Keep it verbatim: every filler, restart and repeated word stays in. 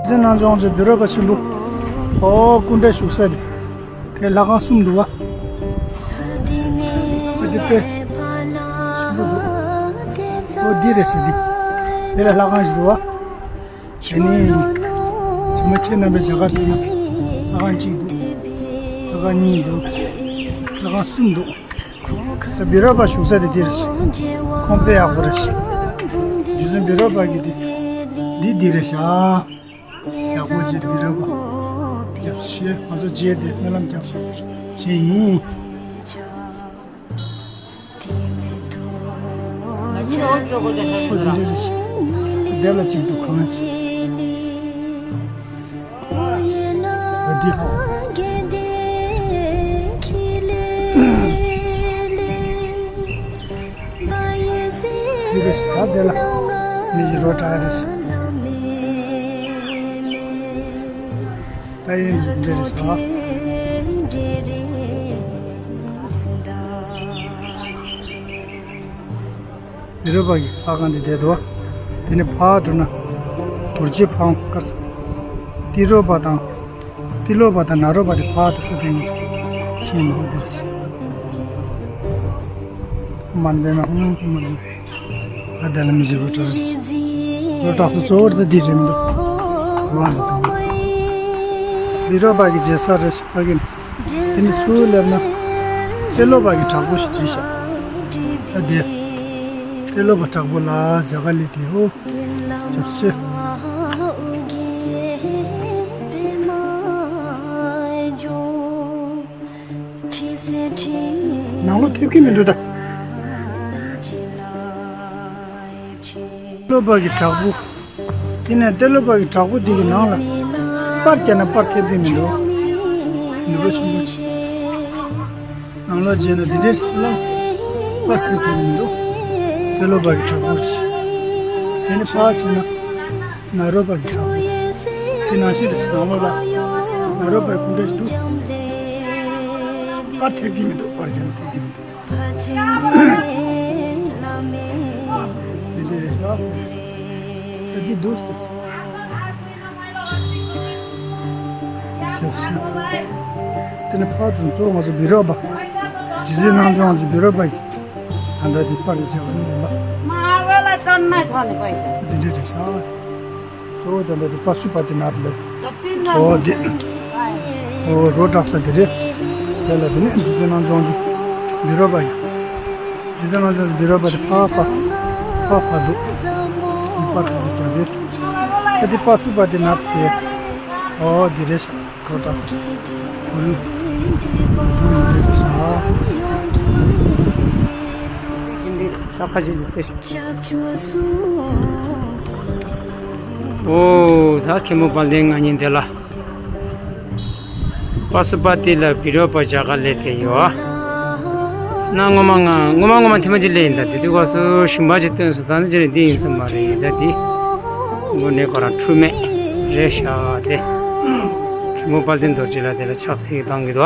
རྗེ་རྣལ་འབྱོར་གྱི་བཻ་རོ་པ་ཆེན་པོ། ཨོ་སྐུ་འདྲ་བཞུགས་ས་དེ། དེ་ལྷ་ཁང་གསུམ་འདུག་བ། ཨ་དེ་དཔེ་ཆེན་པོ་འདུག་ཨོ་འདི་རེད་ཟེར་འདི། དེ་ལ་ལྷ་ཁང་ཞིག་འདུག་བ། དེ་ནི་ཇི་མ་ཁྱེད་རྣམ་པའི་རྒྱ་གར་ཕེབས་ན་ལྷ་ཁང་གཅིག་འདུག་ལྷ་ཁང་གཉིས་འདུག་ལྷ་ཁང་གསུམ་འདུག་ད་བཻ་རོ་པ་བཞུགས་ས་དེ་འདི་རེད་ཤག་ཁོང་དཔེ་ཡག་པོ་རེད་ཤག་རྗེ་བཙུན་བཻ་རོ་པ་གི་དེ་འདི་འདི་རེད་ཤག་ཡག་པོ་བྱེད་དུ་མི་རབ་པ། རྒྱབ་ཤེས་ང་ཚོ་རྗེས་དེ་སྨོན་ལམ་རྒྱབ་བྱེད་ཡིན། ཨོ་འདི་འདྲ་རེད་ཤག་དེ་ལ་གཅིག་ཏུ་གང་ཞིག་འདི་ཧོ། འདི་རེད་ཤག་ད་དེ་ལ་མི་ཞིག་རོ་བྲག་རེད་ཤག་ད་ཡིན་འདི་རེད་ཤག་བཻ་རོ་པ་གི་ལྷ་ཁང་འདི་བསྡད་འདུག་དེ་ནས་ཕར་འགྲོ་ན་རྡོ་རྗེ་ཕང་དཀར་ས། ཏི་རོ་པ་དང་། ཏི་ལོ་པ་དང་ནཱ་རོ་པ་དེ་ཕར་འདུག་ས་དེ་ངོས་ཤིང་ལོ་འདིར། མ་འདས་ན་ཧུང་ཧུང་མ་འདུག་ཨ་དེ་ལ་མི་ཞིག་རོ་བྲག་རེད། རོ་བྲག་སོ་གཙོ་བོར་ད་འདི་རེད་མི་འདུག་ང་ལ་དང་། བཻ་རོ་པ་གི་མཇལ་ས་རེད་ཤག་ཕ་གི་ནི། དེ་ནི་ཚུར་སླེབས་ན། ཏེ་ལོ་པ་གི་བྲག་ཕུག་ཞིག་བྲིས་ཤག་ཨ་དེ། ཏེ་ལོ་པ་བྲག་ཕུག་ལ་མཇལ་ཁ་སླེབས་དེ་ཧོ། ཅབ་སེ། ནང་ལོགས་ཐེབས་ཀྱི་མི་འདུག་ད། ཏེ་ལོ་པ་གི་བྲག་ཕུག་དེ་ནས་ཏེ་ལོ་པ་གི་བྲག་ཕུག་དེ་གི་ནང་ལ་པར་བརྒྱབ་ན་པར་ཐེབས་ཀྱི་མི་འདུག་ནུས་པ་ཆེན་པོ་ཆེ། ནང་ལོགས་མཇལ་ན་འདི་འདྲའི་སྲིད་ལ་པར་ཐེབས་ཐུབ་མི་འདུག་ཏེ་ལོ་པ་གི་བྲག་ཕུག་རེད། དེ་ནས་ཕར་ཕྱིན་ན་ནཱ་རོ་པ་གི་བྲག་ཕུག་དེ་ནང་བཞིན་རེད། ནང་ལོགས་ལ་ནཱ་རོ་པའི་སྐུ་འདྲ་ཞིག་འདུག་པར་ཐེབས་ཀྱི་མི་འདུག་པར་བརྒྱབ་ན་ཐེབས་ཀྱི་མི་འདུག་འདི་འདྲ་རེད་ཤག་ཨ་ཅེ་འདུག་སེ། ཁྱབ་སེ། དེ་ནས་ཕར་ཚུར་གཙོ་བོ་ང་ཚོ་བཻ་རོ་པ། རྗེ་བཙུན་རྣལ་འབྱོར་ང་ཚོ་བཻ་རོ་པ་ཡིན། ད་ལྟ་འདི་པར་རེ་བྱས་པ་ནི་ཡིན་པ། འདི་འདྲ་རེད་ཤག་གཙོ་བོ་ད་ལྟ་འདི་པ་སུ་པ་ཏི་ནཱཐ་ལས། ཨོ་འདི། ཨོ་རོ་བྲག་ས་འདི་རེད། དེ་ལ་འདི་ནི་རྗེ་བཙུན་རྣལ་འབྱོར་མཆོག་བཻ་རོ་པ་ཡིན། རྗེ་བཙུན་རྣལ་འབྱོར་མཆོག་བཻ་རོ་པ་དེ་ཕ་ཕ། ཕ་ཕ་འདུག་ཕ་ཕ་ཟེར་ཀྱང་རེད། ད་འདི་པ་སུ་པ་ཏི་ནཱཐ་ཟེར། ཨོ་འདི་རེད་ཤག་རོ་བྲག་ས། ཨོ་ལུ། ཇུ་མི་འདི་རེད་ཤག་ཇི་འདི་ཆ་ཁ་ཇི་ཟེར། ཨོ་ད་མཁན་པོ་དཔལ་ལྡན་ང་གཉིས་འདི་ལ། པ་སུ་པ་ཏི་ལ་བཻ་རོ་པ་མཇལ་ཁ་སླེབས་ཏེ་ཡོད། ན་ངོ་མ་ང་ངོ་མ་ངོ་མ་ཐེངས་མ་གཅིག་སླེབས་ཡིན། ད་དེ་དུས་སྐབས་སུ་ཞིང་པ་ཅིག་བཏོན་སོང་། ད་ནི་ཅི་རེད་འདི་ཡིན་ས་མ་རེད། ད་འདི་དངོས་གནས་ཁོ་རང་འཁྲུལ་མེད་རེད་ཤག་སྟེ། མཁན་པོ་དཔལ་ལྡན་རྡོ་རྗེ་ལགས་དེ་ལ་ཕྱག་འཚལ་གཏོང་གི་འདུག